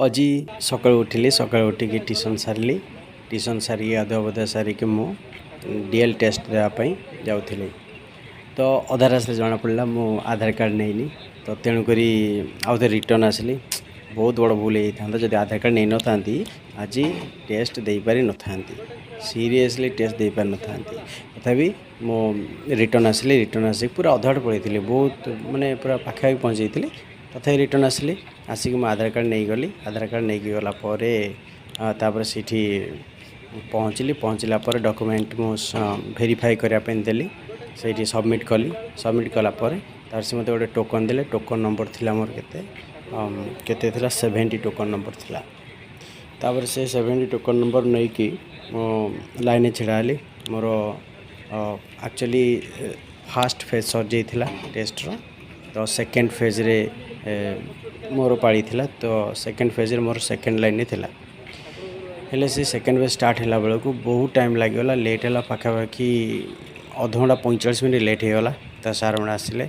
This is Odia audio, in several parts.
ଆଜି ସକାଳୁ ଉଠିଲି। ସକାଳୁ ଉଠିକି ଟ୍ୟୁସନ୍ ସାରିଲି। ଟ୍ୟୁସନ୍ ସାରିକି, ଗାଧୁଆ ପାଧୁଆ ସାରିକି ମୁଁ ଡିଏଲ୍ ଟେଷ୍ଟ ଦେବା ପାଇଁ ଯାଉଥିଲି। ତ ଅଧା ରାସ୍ତାରେ ଜଣାପଡ଼ିଲା ମୁଁ ଆଧାର କାର୍ଡ଼ ନେଇନି। ତ ତେଣୁକରି ଆଉ ଥରେ ରିଟର୍ଣ୍ଣ ଆସିଲି। ବହୁତ ବଡ଼ ଭୁଲ ହେଇଯାଇଥାନ୍ତା ଯଦି ଆଧାର କାର୍ଡ଼ ନେଇନଥାନ୍ତି। ଆଜି ଟେଷ୍ଟ ଦେଇପାରିନଥାନ୍ତି, ସିରିୟସଲି ଟେଷ୍ଟ ଦେଇପାରିନଥାନ୍ତି। ତଥାପି ମୁଁ ରିଟର୍ଣ୍ଣ ଆସିଲି। ରିଟର୍ଣ୍ଣ ଆସିକି ପୁରା ଅଧା ବାଟ ପଳେଇଥିଲି, ବହୁତ ମାନେ ପୁରା ପାଖାପାଖି ପହଞ୍ଚି ଯାଇଥିଲି। ତଥାପି ରିଟର୍ଣ୍ଣ ଆସିଲି। ଆସିକି ମୁଁ ଆଧାର କାର୍ଡ଼ ନେଇଗଲି। ଆଧାର କାର୍ଡ଼ ନେଇକି ଗଲା ପରେ ତାପରେ ସେଇଠି ପହଞ୍ଚିଲି। ପହଞ୍ଚିଲା ପରେ ଡକୁମେଣ୍ଟ ମୁଁ ଭେରିଫାଏ କରିବା ପାଇଁ ଦେଲି। ସେଇଠି ସବମିଟ୍ କଲି। ସବମିଟ୍ କଲା ପରେ ତାପରେ ସେ ମୋତେ ଗୋଟେ ଟୋକନ୍ ଦେଲେ। ଟୋକନ୍ ନମ୍ବର ଥିଲା ମୋର କେତେ କେତେ ଥିଲା? 70 ଟୋକନ୍ ନମ୍ବର ଥିଲା। ତାପରେ ସେ 70 ଟୋକନ୍ ନମ୍ବର ନେଇକି ମୁଁ ଲାଇନ୍ରେ ଛିଡ଼ା ହେଲି। ମୋର ଆକ୍ଚୁଆଲି ଫାଷ୍ଟ ଫେଜ୍ ସରିଯାଇଥିଲା ଟେଷ୍ଟର, ତ ସେକେଣ୍ଡ ଫେଜ୍ରେ ମୋର ପାଳି ଥିଲା। ତ ସେକେଣ୍ଡ ଫେଜ୍ରେ ମୋର ସେକେଣ୍ଡ ଲାଇନ୍ରେ ଥିଲା। ହେଲେ ସେ ସେକେଣ୍ଡ ଫେଜ୍ ଷ୍ଟାର୍ଟ ହେଲା ବେଳକୁ ବହୁତ ଟାଇମ୍ ଲାଗିଗଲା, ଲେଟ୍ ହେଲା। ପାଖାପାଖି ଅଧଘଣ୍ଟା 45 ମିନିଟ୍ ଲେଟ୍ ହେଇଗଲା। ତ ସାର୍ ମାନେ ଆସିଲେ।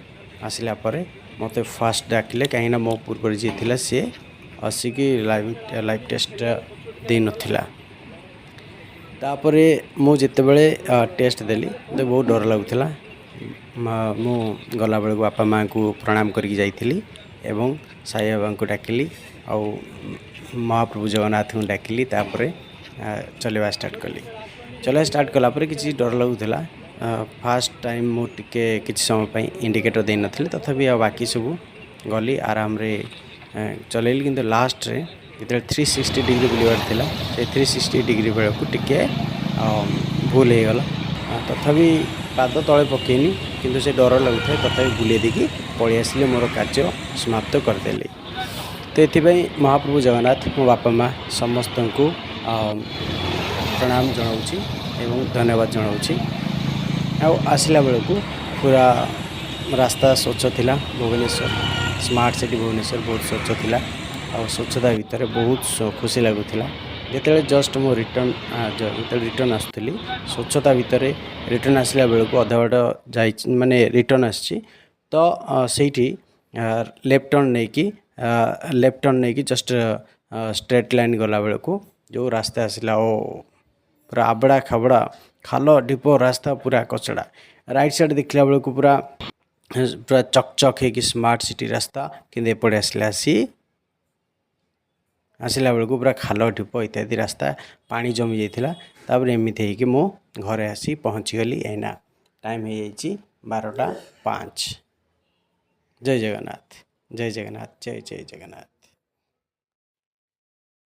ଆସିଲା ପରେ ମୋତେ ଫାଷ୍ଟ ଡାକିଲେ, କାହିଁକିନା ମୋ ପୂର୍ବରେ ଯିଏ ଥିଲା ସିଏ ଆସିକି ଲାଇଭ୍ ଲାଇଭ୍ ଟେଷ୍ଟ ଦେଇନଥିଲା। ତାପରେ ମୁଁ ଯେତେବେଳେ ଟେଷ୍ଟ ଦେଲି, ମୋତେ ବହୁତ ଡର ଲାଗୁଥିଲା। ମୁଁ ଗଲାବେଳକୁ ବାପା ମାଆଙ୍କୁ ପ୍ରଣାମ କରିକି ଯାଇଥିଲି ଏବଂ ସାଇବାବାଙ୍କୁ ଡାକିଲି ଆଉ ମହାପ୍ରଭୁ ଜଗନ୍ନାଥଙ୍କୁ ଡାକିଲି। ତାପରେ ଚଲେଇବା ଷ୍ଟାର୍ଟ କଲି। ଚଲେଇବା ଷ୍ଟାର୍ଟ କଲା ପରେ କିଛି ଡର ଲାଗୁଥିଲା। ଫାଷ୍ଟ ଟାଇମ୍ ମୁଁ ଟିକେ କିଛି ସମୟ ପାଇଁ ଇଣ୍ଡିକେଟର୍ ଦେଇନଥିଲି। ତଥାପି ଆଉ ବାକି ସବୁ ଗଲି, ଆରାମରେ ଚଲେଇଲି। କିନ୍ତୁ ଲାଷ୍ଟରେ ଯେତେବେଳେ 360 ଡିଗ୍ରୀ ବୁଲିବାର ଥିଲା, ସେ 360 ଡିଗ୍ରୀ ବେଳକୁ ଟିକେ ଭୁଲ ହେଇଗଲା। ତଥାପି ପାଦ ତଳେ ପକେଇନି, କିନ୍ତୁ ସେ ଡର ଲାଗୁଥାଏ। ତଥାପି ବୁଲେଇ ଦେଇକି ପଳେଇ ଆସିଲି, ମୋର କାର୍ଯ୍ୟ ସମାପ୍ତ କରିଦେଲି। ତ ଏଥିପାଇଁ ମହାପ୍ରଭୁ ଜଗନ୍ନାଥ, ମୋ ବାପା ମା' ସମସ୍ତଙ୍କୁ ପ୍ରଣାମ ଜଣାଉଛି ଏବଂ ଧନ୍ୟବାଦ ଜଣାଉଛି। ଆଉ ଆସିଲା ବେଳକୁ ପୁରା ରାସ୍ତା ସ୍ୱଚ୍ଛ ଥିଲା। ଭୁବନେଶ୍ୱର, ସ୍ମାର୍ଟ ସିଟି ଭୁବନେଶ୍ୱର ବହୁତ ସ୍ୱଚ୍ଛ ଥିଲା ଆଉ ସ୍ୱଚ୍ଛତା ଭିତରେ ବହୁତ ଖୁସି ଲାଗୁଥିଲା। ଯେତେବେଳେ ଜଷ୍ଟ ମୁଁ ରିଟର୍ଣ୍ଣ ଯେତେବେଳେ ରିଟର୍ଣ୍ଣ ଆସୁଥିଲି, ସ୍ୱଚ୍ଛତା ଭିତରେ ରିଟର୍ଣ୍ଣ ଆସିଲା ବେଳକୁ ଅଧା ବାଟ ଯାଇଛି, ମାନେ ରିଟର୍ଣ୍ଣ ଆସିଛି, ତ ସେଇଠି ଲେଫ୍ଟ ଟର୍ଣ୍ଣ ନେଇକି ଜଷ୍ଟ ଷ୍ଟ୍ରେଟ୍ ଲାଇନ୍ ଗଲା ବେଳକୁ ଯେଉଁ ରାସ୍ତା ଆସିଲା ଓ ପୁରା ଆବଡ଼ା ଖାବଡ଼ା, ଖାଲ ଢିପ ରାସ୍ତା, ପୁରା କଚଡ଼ା। ରାଇଟ୍ ସାଇଡ଼୍ ଦେଖିଲା ବେଳକୁ ପୁରା ପୁରା ଚକ୍ ଚକ୍ ହେଇକି ସ୍ମାର୍ଟ ସିଟି ରାସ୍ତା। କିନ୍ତୁ ଏପଟେ ଆସିଲେ ଆସିଲା ବେଳକୁ ପୁରା ଖାଲ ଢିପ ଇତ୍ୟାଦି ରାସ୍ତା, ପାଣି ଜମି ଯାଇଥିଲା। ତାପରେ ଏମିତି ହେଇକି ମୁଁ ଘରେ ଆସି ପହଞ୍ଚିଗଲି। ଏଇନା ଟାଇମ୍ ହେଇଯାଇଛି 12ଟା 5। ଜୟ ଜଗନ୍ନାଥ, ଜୟ ଜଗନ୍ନାଥ, ଜୟ ଜୟ ଜଗନ୍ନାଥ।